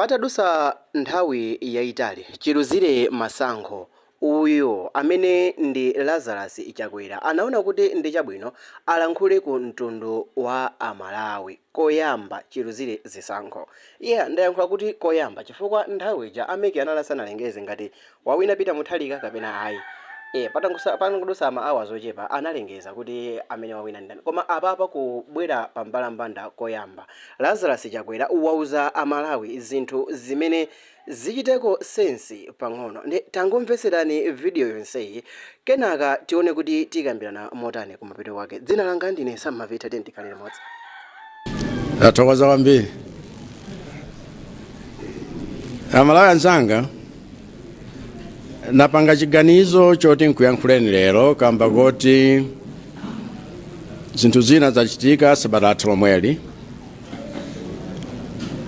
Patadusa nthawi yaitali chiluzire masankho, uyu amene ndi Lazarus Chakwera anaona kuti ndi chabwino alankhule ku mtundu wa a Malawi koyamba chiluzire zisankho. Yeah, ndayankhula kuti koyamba chifukwa nthawi ija a mec anali asanalengeze ngati wawina Peter Mutharika kapena ayi. E, patangodusa ma hours ochepa analengeza kuti amene wawina ndani. Koma apapa kubwera pa mbalambanda koyamba, Lazarus Chakwera wauza a Malawi zinthu zimene zichiteko sense pang'ono. Nde tangomvetserani video yonseyi kenaka tione kuti tikambirana motani kumapeto kwake. Dzina langa ndine Sam Mavita, tiyeni tikhale limodzi. Tathokoza kwambiri Amalawi anzanga. Napanga chiganizo choti nkuyankhuleni lero kamba koti zinthu zina zachitika sabata latha lomweli,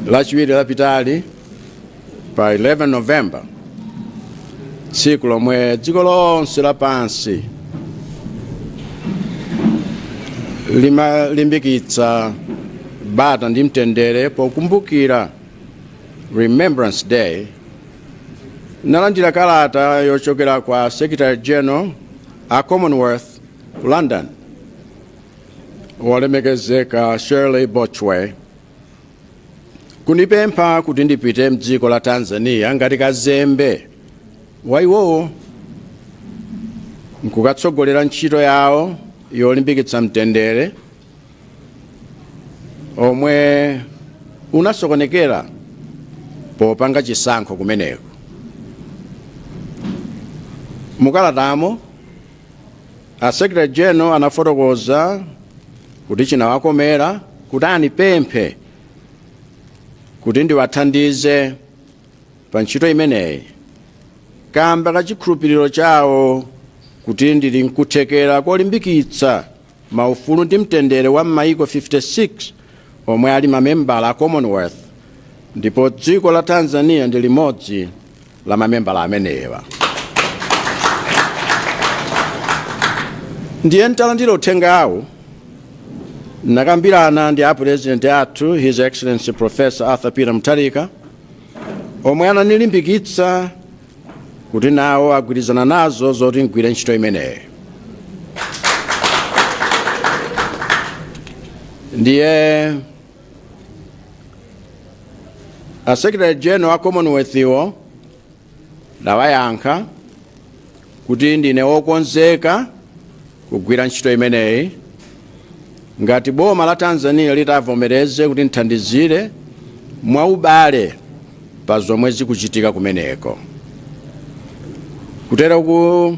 Lachiwiri lapitali pa 11 November, tsiku lomwe dziko lonse lapansi limalimbikitsa bata ndi mtendere pokumbukira Remembrance Day, nalandira kalata yochokera kwa Secretary General a Commonwealth ku London, wolemekezeka Shirley Botchwey, kunipempha kuti ndipite mdziko la Tanzania ngati kazembe wa iwowo nkukatsogolera ntchito yawo yolimbikitsa mtendere omwe unasokonekera popanga chisankho kumeneko. Mukalatamo a Secretary General anafotokoza kuti chinawakomera kuti anipemphe kuti ndiwathandize pa ntchito imeneyi kamba ka chikhulupiriro chawo kuti ndili nkuthekera kolimbikitsa maufulu ndi mtendere wa m'mayiko 56 omwe ali mamembala a Commonwealth, ndipo dziko la Tanzania ndi limodzi la mamembala amenewa. Ndiye ntalandira uthengawu, nakambirana ndi a president athu, His Excellency Professor Arthur Peter Mutharika, omwe ananilimbikitsa kuti nawo agwirizana nazo zoti ngwire ntchito imeneyi. Ndiye a Secretary General a Commonwealth iwo ndawayankha kuti ndine wokonzeka kugwira ntchito imeneyi ngati boma la Tanzania litavomereze kuti nthandizire mwaubale pa zomwe zikuchitika kumeneko. Kuteroku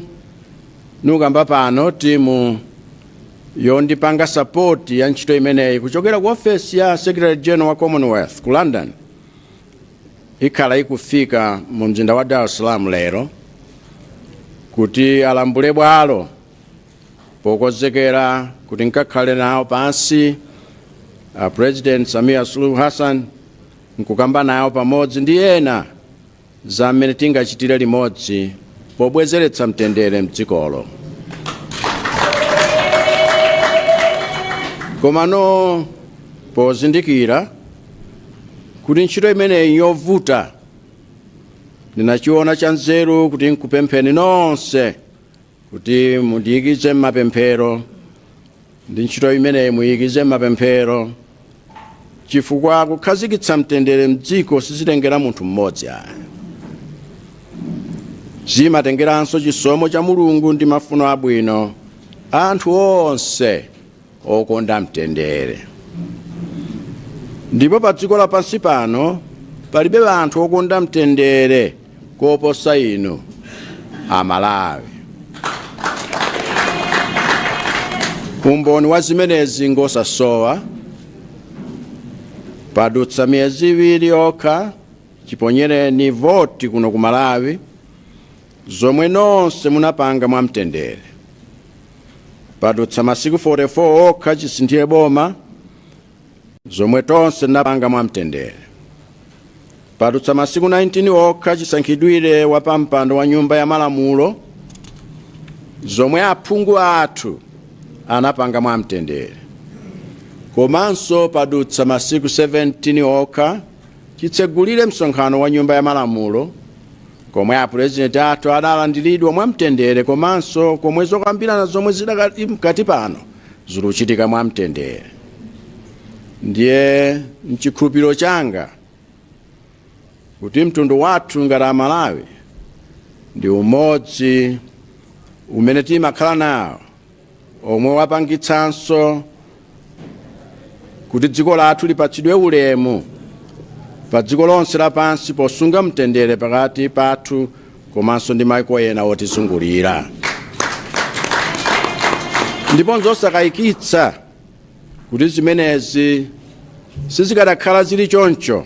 nukamba pano timu yondipanga sapoti ya ntchito imeneyi kuchokera ku ofesi ya Secretary General wa Commonwealth ku London ikhala ikufika mu mzinda wa Dar es Salaam lero kuti alambule bwalo pokonzekera kuti nkakhale nawo pansi a President Samia Suluhu Hassan nkukamba nawo pamodzi ndi ena za mmene tingachitire limodzi pobwezeretsa mtendere mdzikolo. Komano pozindikira kuti ntchito imeneyi yovuta, ndinachiona chanzeru kuti nkupempheni nonse kuti mundiyikize m'mapemphero ndi ntchito imeneyi muyikize m'mapemphero, chifukwa kukhazikitsa mtendere mdziko sizitengera munthu mmodzi ayi, zimatengeranso chisomo cha Mulungu ndi mafuno abwino a anthu onse okonda mtendere. Ndipo pa dziko lapansi pano palibe anthu okonda mtendere koposa inu Amalawi. Umboni wa zimenezi ngosasowa. Padutsa miyezi 2 yokha chiponyereni voti kuno ku Malawi, zomwe nonse munapanga mwamtendere. Padutsa masiku 44 okha chisinthire boma, zomwe tonse tinapanga mwamtendere. Padutsa masiku 19 okha chisankhidwire wapampando wa nyumba ya malamulo, zomwe aphungu athu anapanga mwamtendere. Komanso padutsa masiku 17 okha chitsegulire msonkhano wa Nyumba ya Malamulo, komwe apurezidenti athu adalandiridwa mwamtendere, komanso komwe zokambirana zomwe zidakali mkati pano zikuchitika mwamtendere. Ndiye mchikhulupiriro changa kuti mtundu wathu ngati Amalawi ndi umodzi umene timakhala nawo, omwe wapangitsanso kuti dziko lathu lipatsidwe ulemu pa dziko lonse lapansi posunga mtendere pakati pathu komanso ndi maiko ena otizungulira. Ndipo nzosakayikitsa kuti zimenezi sizikadakhala zili choncho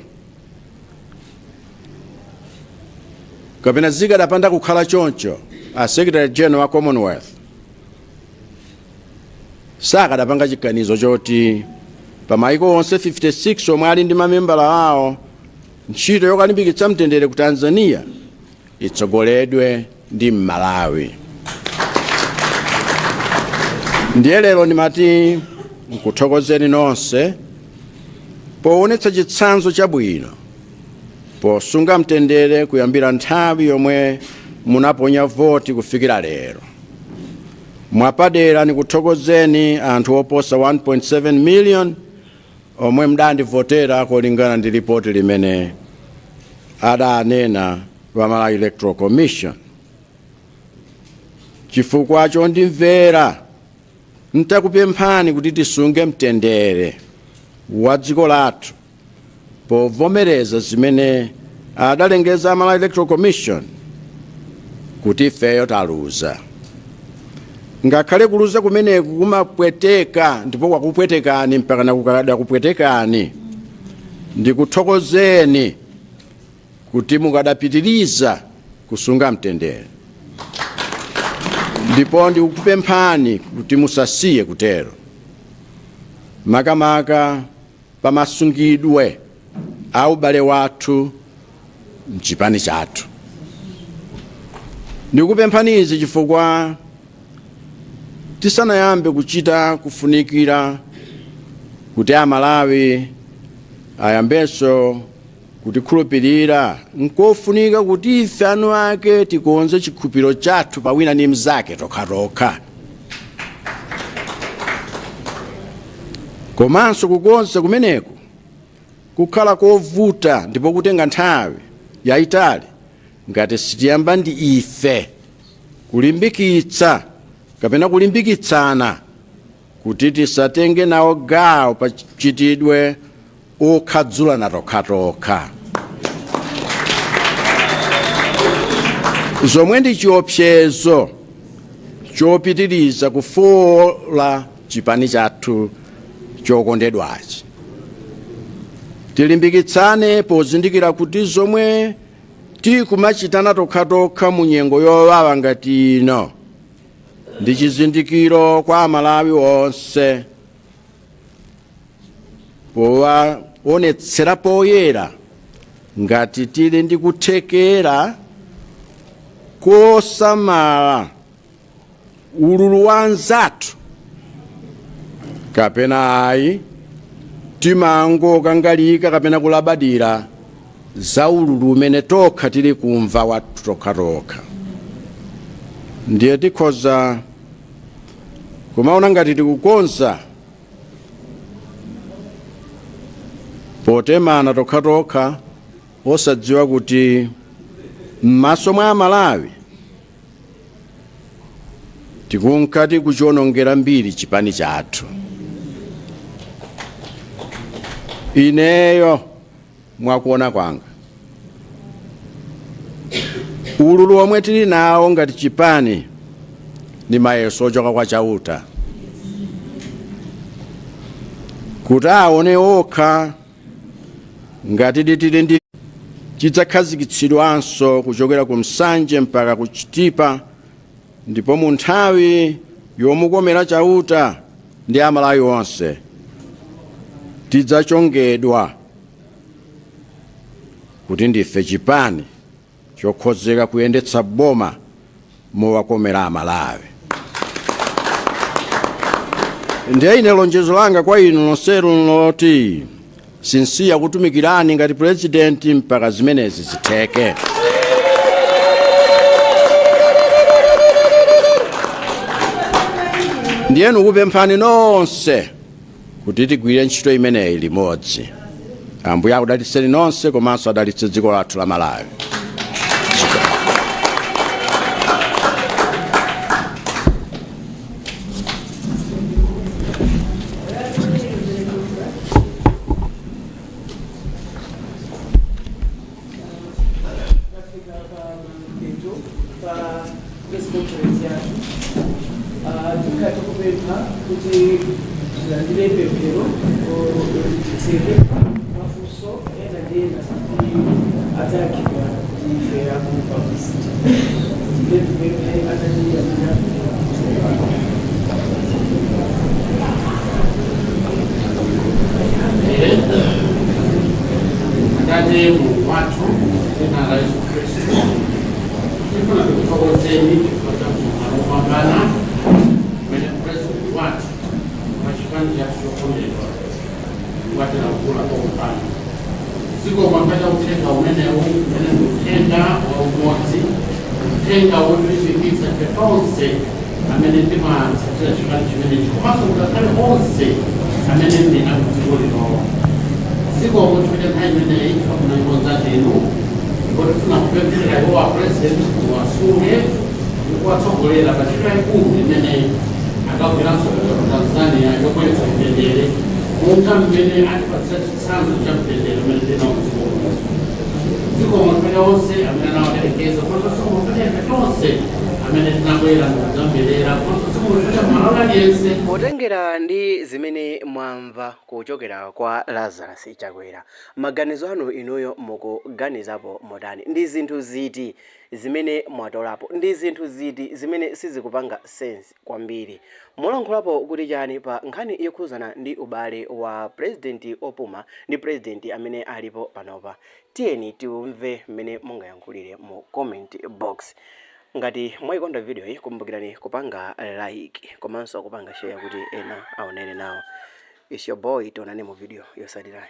kapena zikadapanda kukhala choncho, a Secretary General wa Commonwealth sakadapanga chiganizo choti pa maiko onse 56 omwe ali ndi mamembala awo, ntchito yokalimbikitsa mtendere ku Tanzania itsogoledwe ndi Mmalawi. Ndiye lero ndimati nkuthokozeni nonse poonetsa chitsanzo chabwino posunga mtendere kuyambira nthawi yomwe munaponya voti kufikira lero. Mwapadera nikuthokozeni anthu oposa 1.7 million omwe mdandivotera kolingana ndi ripoti limene adanena wa Malawi Electoral Commission, chifukwa chondimvera ntakupemphani kuti tisunge mtendere wa dziko lathu povomereza zimene adalengeza a Malawi Electoral Commission kuti ifeyo taluza. Ngakhale kuluza kumeneku kumapweteka ndipo kwakupwetekani mpaka nakukadakupwetekani, ndikuthokozeni kuti mukadapitiriza kusunga mtendere, ndipo ndikukupemphani kuti musasiye kutero, makamaka pamasungidwe a ubale wathu mchipani chathu. Ndikupemphani izi chifukwa tisanayambe kuchita kufunikira kuti Amalawi ayambenso kutikhulupirira, nkofunika kuti ife eni ake tikonze chikhulupiriro chathu pa wina ndi mnzake tokhatokha. Komanso kukonza kumeneku kukhala kovuta ndipo kutenga nthawi yayitali ngati sitiyamba ndi ife kulimbikitsa kapena kulimbikitsana kuti tisatenge nawo gawo pa mchitidwe okhadzulana tokhatokha, zomwe ndi chiopsezo chopitiriza kufola chipani chathu chokondedwachi. Tilimbikitsane pozindikira kuti zomwe tikumachitana tokhatokha mu nyengo yowawa ngati ino ndi chizindikiro kwa Amalawi onse, powaonetsera poyera ngati tili ndi kuthekera kosamala ululu wa anzathu kapena ayi, timangokangalika kapena kulabadira za ululu umene tokha tili kumva wathu tokhatokha. Ndiye tikhoza kumaona ngati tikukonza potemana tokhatokha, osadziwa kuti m'maso mwa Amalawi tikunka tikuchionongera mbiri chipani chathu. Ineyo mwakuona kwanga, ululu omwe tili nawo ngati chipani ndi mayeso ochoka kwa Chauta kuti aone okha ngati tili ndi chidzakhazikitsidwanso kuchokera ku Nsanje mpaka ku Chitipa, ndipo mu nthawi yomukomera Chauta ndi Amalawi onse tidzachongedwa kuti ndife chipani chokhozeka kuyendetsa boma mowakomera Amalawi. Ndiye ine lonjezo langa kwa inu nonsenu loti Sinsiya kutumikirani ngati purezidenti mpaka zimenezi zitheke. Ndiye ndikupemphani nonse kuti tigwire ntchito imeneyi limodzi. Ambuye akudalitseni nonse komanso adalitse dziko lathu la Malawi. Tafika pa mapeto pa press conference yathu. Tikhala tikupempha kuti tilandire pemphero titseke. Mafunso ena ndi ena kuti adzayankhidwa ndi ife aku publicity. Ndiye tipemphe atati amene akuti. Atate Mulungu wathu, dzina la Yesu Khristu, tifuna tikuthokozeni chifukwa cha msonkhano wopambana umene purezidenti wathu wa chipani chathu chokondedwa watilankhula pompano. Zikomo cha uthenga umenewu, umene ndi uthenga wa umodzi, uthenga wotilimbikitsa ife tonse amene timatsatira chipani chimenechi komanso ngakhale onse amene ndi akudziko linowo. Zikomo chifukwa nthawi imeneyi tifuna inu, ndipo tifuna kupemphera iwo a president, muwasunge ndi kuwatsogolera pa ntchito yayikulu imene akagwiranso ku Tanzania yobweretsa mtendere, monga mmene atipatsira chitsanzo cha mtendere umene tinawo mdziko muno. Zikomo chifukwa onse amene anawaperekeza, komanso zikomo chifukwa ife tonse amene tinabwera ndikudzamverera, komanso zikomo chifukwa Mmalawi aliyense. Potengera ndi zimene mwamva kuchokera kwa Lazarus Chakwera, maganizo anu inuyo mukuganizapo motani? Ndi zinthu ziti zimene mwatolapo? Ndi zinthu ziti zimene sizikupanga sense kwambiri? Mulankhulapo kuti chani pa nkhani yokhuzana ndi ubale wa president opuma ndi president amene alipo panopa? Tiyeni tiumve mmene mungayankhulire mu comment box. Ngati mwayikonda video iyi, kumbukirani kupanga like komanso kupanga share kuti ena aonere nawo. It's your boy, tionane mu video yotsatirayi.